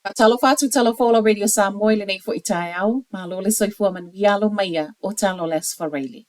Faatalofa atu Tala Fou Radio Samoa i lenei foi taeao, malo le soifua manuia alo maia o tala o le Aso Faraile.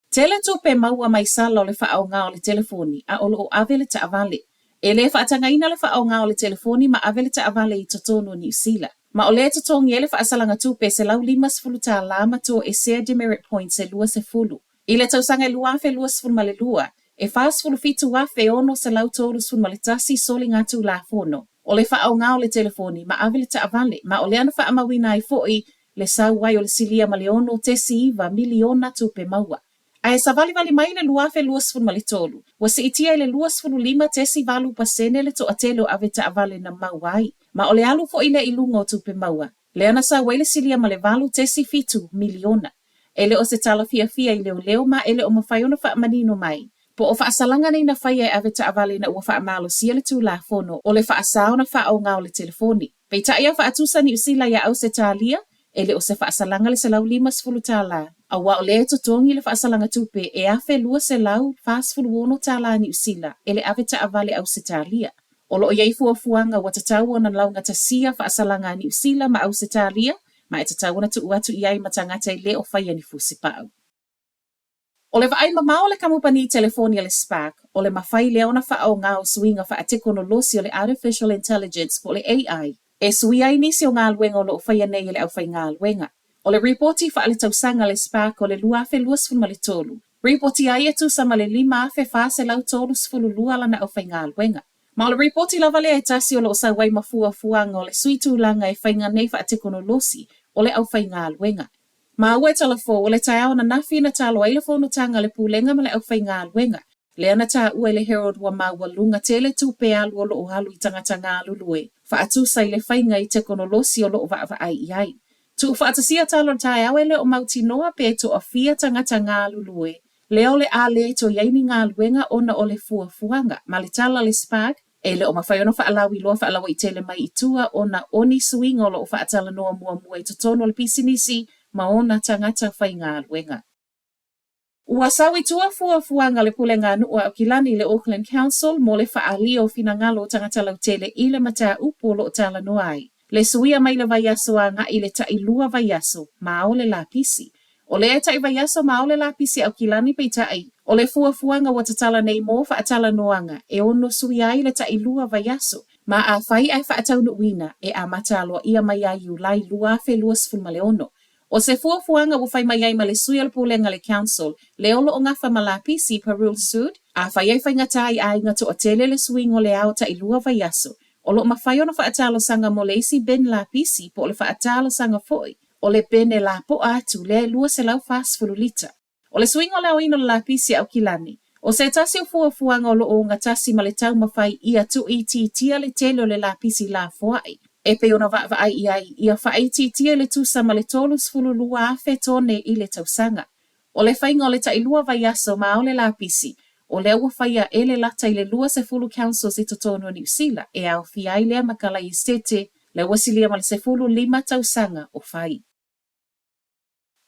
Tele tupe maua mai sala o le faaaoga o le telefoni a o lo o ave le taavale. E le faatagaina le faaaoga o le telefoni ma ave le taavale i totonu o Niu Sila. Ma o lea e totogi ai le faasalaga tupe e $150 ma toesea demerit points e 20. I le tausaga e 2022, e 47,631 soligatulafono o le faaaoga o le telefoni ma ave le taavale, ma o lea na faamauina ai foi le sau ai o le silia ma le 6.9 miliona tupe maua. Ae savalivali mai le 2023, ua siitia i le 25.8% le toatele o avetaavale na maua ai, ma o le alu foi lea i luga o tupe maua, lea na sau ai le silia ma le 8.7 miliona. E le o se tala fiafia i leoleo ma e le o mafai ona faamanino mai po o faasalaga nei na faia e avetaavale ina ua faamalosia le Tulafono o le faasa ona faaaoga o le telefoni. Peitai a faatusa Niu Sila iā Ausetalia, e le o se faasalaga le $150, aua o lea e totogi le faasalaga tupe e $1,246 Niu Sila e le avetaavale Ausetalia. O lo o i ai fuafuaga ua tatau ona laugatasia faasalaga a Niu Sila ma Ausetalia, ma e tatau ona tuu atu i ai ma tagata e le o faia ni fusipau. O le vaai mamao a le kamupani telefoni a le Spark, o le mafai lea ona faaaoga o suiga faatekonolosi o le Artificial Intelligence po o le AI e suia ai nisi o galuega o lo o faia nei e le aufaigaluega. O le ripoti faaletausaga a le Spark o le 2023, ripoti ai e tusa ma le 5,432 lana aufaigaluega. Ma o le ripoti lava lea e tasi o lo o sau ai ma fuafuaga o le sui tulaga e faiga nei faatekonolosi o le aufaigaluega. Maua e Tala Fou, o le taeao ananafi na talo ai le fonotaga a le Pulega ma le aufaigaluega, lea na taua i le Herald ua maualuga tele tupe alu o lo o alu i tagata galulue faatusa i le faiga i tekonolosi o lo o vaavaai i ai. Tuufaatasia tala o le taeao e le o mautinoa pe toafia tagata galulue lea o le a le toe i ai ni galuega ona o le fuafuaga ma le tala a le Spark E le o mafai ona faalauiloa faalauaitele mai i tua ona o ni suiga o lo o faatalanoa muamua i totonu o le pisinisi ma ona tagata faigaluega. Ua sau i tua fuafuaga a le Puleganuu a Aukilani i le Auckland Council mo le faaalia o finagalo o tagata lautele i le mataupu o lo o talanoa ai. Le suia mai le vaiaso agai i le tailua vaiaso ma ao le lapisi. O lea e tai vaiaso ma ao le lapisi Aukilani peitai, o le fuafuaga ua tatala nei mo faatalanoaga e ono suia ai le tailua vaiaso ma afai ae faataunuuina e amata aloaia mai ia Iulai 2026. O se fuafuaga ua fai mai ai ma le sui o le Pulega le Council lea o lo o gafa ma lapisi Parul Sood, afai ai faigata i aiga toatele le suiga o le ao tailua vaiaso O lo o mafai ona faatalosaga mo le isi bin lapisi po o le faatalosaga foi o le bin e lapoa atu lea e 240 lita. O le suiga o le aoina o le lapisi a Aukilani, o se tasi o fuafuaga o lo o ogatasi ma le taumafai ia tuuitiitia le tele o le lapisi lafoai e pei ona vaavaai i ai ia faaitiitia i le tusa ma le 32,000 tone i le tausaga. O le faiga o le tailua vaiaso ma ao le lapisi, o lea ua faia e le lata i le 20 councils i totonu o Niu Sila e aofia ai lea makala Esetete lea ua silia ma le 15 tausaga o fai.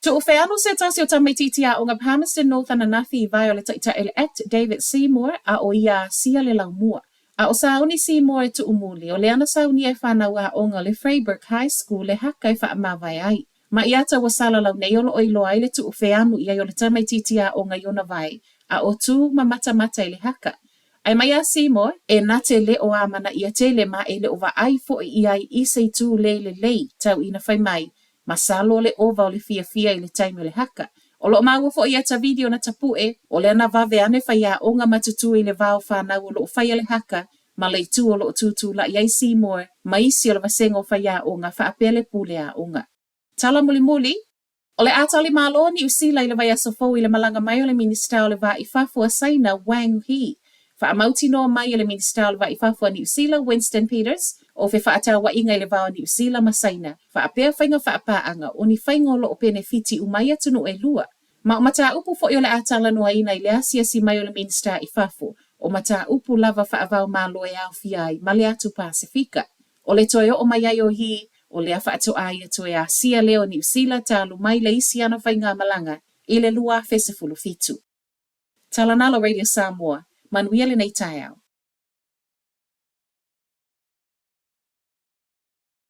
Tuufeano se tasi o tamaitiiti aoga Palmerston North ananafi i vae o le Taitai o le act David Seymour a o ia asia le laumua. A o sauni Seymour e tuumuli, o lea na saunia e fanau aoga o le Freyberg High School le haka e faamavae ai. Ma i ata ua salalau nei o lo o iloa ai le tuufeanu i ai o le tamaitiiti aoga i ona vae, a o tū ma matamata i le haka. Ae mai a Seymour, e na te le o amanaia tele ma e le o vaai foi i ai i se itu le lelei tau ina fai mai, masalo o le ova o le fiafia i le taimi o le haka. O lo o maua foi i ata video na tapue, o lea na vave ane faiaoga ma tutū i le va o fanau o lo o faia le haka ma le itu o lo o tutulaʻi ai Seymour ma isi o le vasega o faiaoga faapea le pule aoga. Tala mulimuli, O le a tali malo Niu Sila i le vaiaso fou i le malaga mai o le Minisita o le Va i Fafo a Saina Wang Yi. Faamautinoa mai e le Minisita o le Va i Fafo a Niu Sila Winston Peters o fefaatauaiga i le va o Niu Sila ma Saina faapea faiga faapaaga o ni faiga o lo o penefiti uma ai atunuu e lua. Ma o mataupu foi o le a talanoaina i le asiasi mai o le Minisita i fafo, o mataupu lava faava-o-Malo e aofia ai ma le atu Pasefika. O le toe oo mai ai o Yi, o lea faatoa ia toe asia lea o Niu Sila talu mai le isi ana faigamalaga i le 2017. Tala Nalo Radio Samoa, manuia lenei taeao.